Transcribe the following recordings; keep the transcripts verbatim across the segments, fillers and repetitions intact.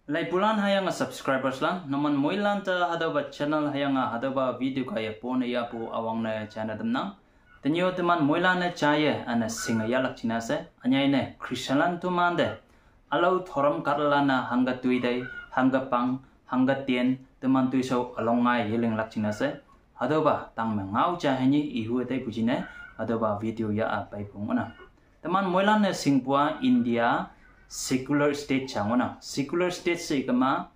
Laipulan hüyange subscribers lan, numan moilan te hatüopa channel hüyange hatüopa video kaiye pone yahpu üwangne china tamnang. Tenyo teman moilan-e jaiye üne shinge yahlak jingne she, ünyei ne Christianlan tomante ülao thoram kahtalan-a hangke toitei, hangke pang, hangke ten, teman toishao ülongngai yelinglak jingne she, hatüopa tangme ngao ja heni ihu taipu jingne, hatüopa video yah-a peipu ngohnang. Teman moilan-e shingpu-a India secular state ja ngohnang. Secular state she kema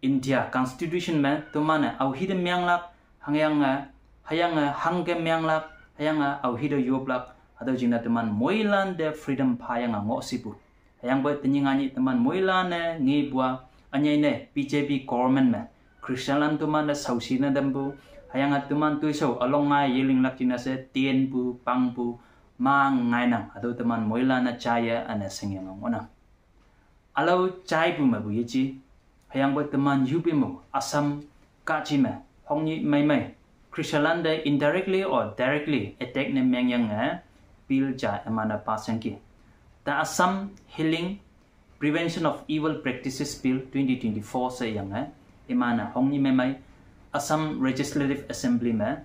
India constitution me teman-e aohi te menglak, hangyange, hüyange hangke menglak, hüyange aohi te yoplak, hatüo jingne teman moilan te freedom phayange ngohshipu. Hüyangpoi tenyih nganyih teman moilan-e ngepu-a, ünyei ne B J P government me Christianlan tomante shaoshi ne tampu, hüyange teman toishao ülongngai yelinglak jingne she tenpu, pangpu, ma ngainang, hatüo teman moilan-e jaiye üne shingyange ngohnang. Ülao jaipu mepu yeji, hüyangpoi teman yupi mepu Assam kahji me, hongnyih meimei, Christianlan te indirectly or directly attack ne mengyange bill ja iman-e pass yangki. The Assam Healing Prevention of Evil Practices Bill twenty twenty-four sheyange, iman-e hongnyih meimei Assam Legislative Assembly me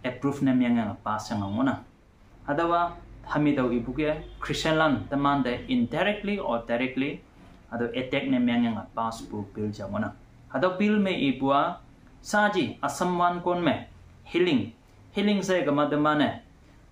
approve ne mengyange pass yange ngohnang. Hatüowa hami tao ipu kih-e Christianlan temante indirectly or directly hatüo attack ne mengyange pass pu bill ja ngohnang. Hatüo bill me ipu-a, shaaji Assam wankon me healing, healing she kema teman-e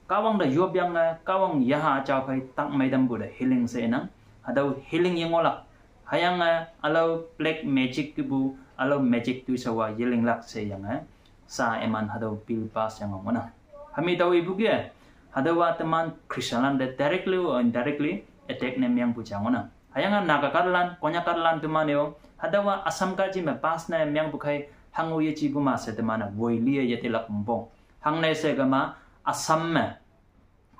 Kahwang te yopyange, Kahwang yaha jao phei tak meitampu te healing she inang. Hatüo healing yengohlak, hüyange ülao black magic kipu, ülao magic toishao-a yelinglak sheyange, sha iman hatüo bill pass yange ngohnang. Hami tao ipu kih-e, hatüowa teman Christianlan te directly or indirectly attack ne mengpu ja ngohnang. Hüyange Naga kahtalan, Konyak kahtalan teman-e-o hatüowa Assam kahji me pass ne mengpu khei hango yejipu ma she teman-e woi liye yetelak ongpong. Hangne she kema Assam me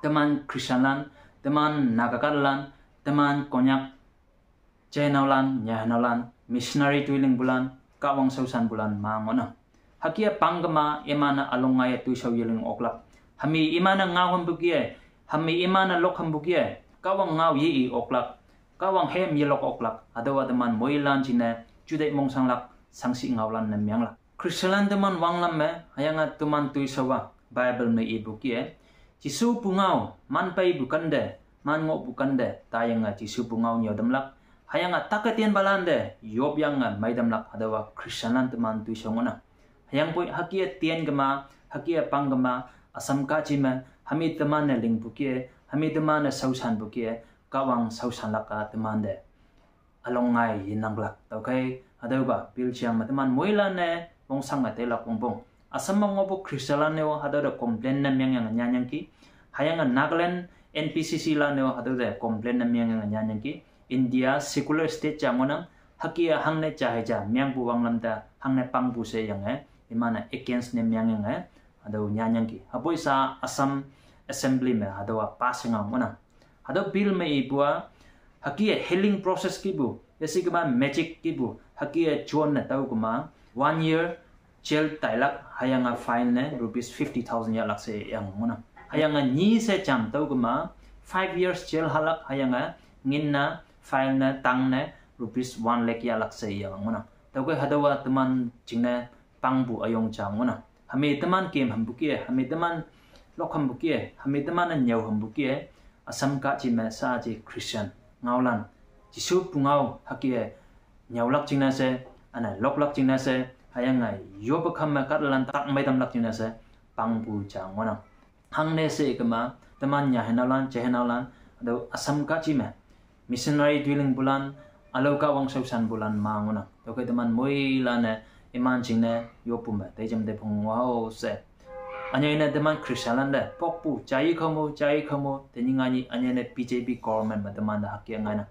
teman Christianlan, teman Naga kahtalan, teman Konyak jeinaolan, nyeheinaolan, missionary toilingpulan, Kahwang shaoshanpulan ma ngohnang. Hüke pang kema iman-e ülongngai-e toishao yeling oklak. Hami iman-e ngao hampu kih-e, hami iman-e lok hampu kih-e, Kahwang ngao ye-i oklak, Kahwang hem yelok oklak, hatüowa teman moilan jingne juteih mongshanglak, shangshih ngaolan ne menglak. Christianlan teman wanglam me, hüyange teman toishao-a Bible me ipu kih-e, Jesu pungao manpeipu kante, man ngohpu kante tayange Jesu pungao nyüotamlak, hüyange take tenpalan te yopyange meitamlak, hatüowa Christianlan teman toishao ngohnang. Hüyangpoi hüke ten kema, hüke pang kema, Assam kahji me hami teman-e lingpu kih-e, hami teman-e shaoshanpu kih-e, Kahwang shaoshanlak-a temante ülongngai yenanglak. Tüokhei hatüopa bill jang me teman moilan-e mongshange teilak ongpong. Assam me ngohpu Christianlan-e-o hatüo te complain ne mengyange nyanyangki. Hüyange Nagaland N P C C lan-e-o hatüo te complain ne mengyange nyanyangki. India secular state ja ngohnang, hüke hangne ja hei ja mengpu wanglam te hangne pangpu sheyange, iman-e against ne mengyange hatüo nyanyangki. Hüpoi sha Assam Assembly me hatüowa pass yange ngohnang. Hatüo bill me ipu-a, hüke healing process kipu, yeshe kema magic kipu, hüke jon ne tao kema one year jail tailak, hüyange fine ne rupees fifty thousand yahlak sheyange ngohnang. Hüyange nyi she jam tüo kema five years jail halak, hüyange ngin ne, fine ne, tang ne rupees one lakh yahlak sheyange ngohnang. Tüokhei hatüowa teman jingne pangpu üyong ja ngohnang. Hami teman kem hampu kih-e, hami teman lok hampu kih-e, hami teman-e nyüo hampu kih-e, Assam kahji me shaaji Christian ngaolan, Jesu pungao hüke nyüolak jingne she, üne loklak jingne she, hüyange yoppe kham me kahtalan tak meitamlak jingne she pangpu ja ngohnang. Hangne she kema teman nyeheinaolan, jeheinaolan, hatüo Assam kahji me missionary toilingpulan, ülao Kahwang shaoshanpulan ma ngohnang. Tüokhei teman moilan-e iman jingne yoppu me teijam te phung ngohao she, ünyei ne teman Christianlan te pokpu jai khamo, jai khamo, tenyih nganyih ünyei ne B J P government me temante hüke ngainang.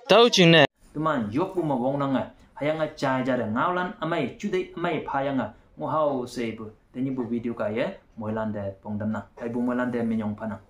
Tüo jingne teman yoppu me wongnange, hüyange jai ja te ngaolan ümei, juteih ümei phayange ngohao she ipu tenyihpu video kaiye moilan te pongtamnang. Haipu moilan te minyong phanang.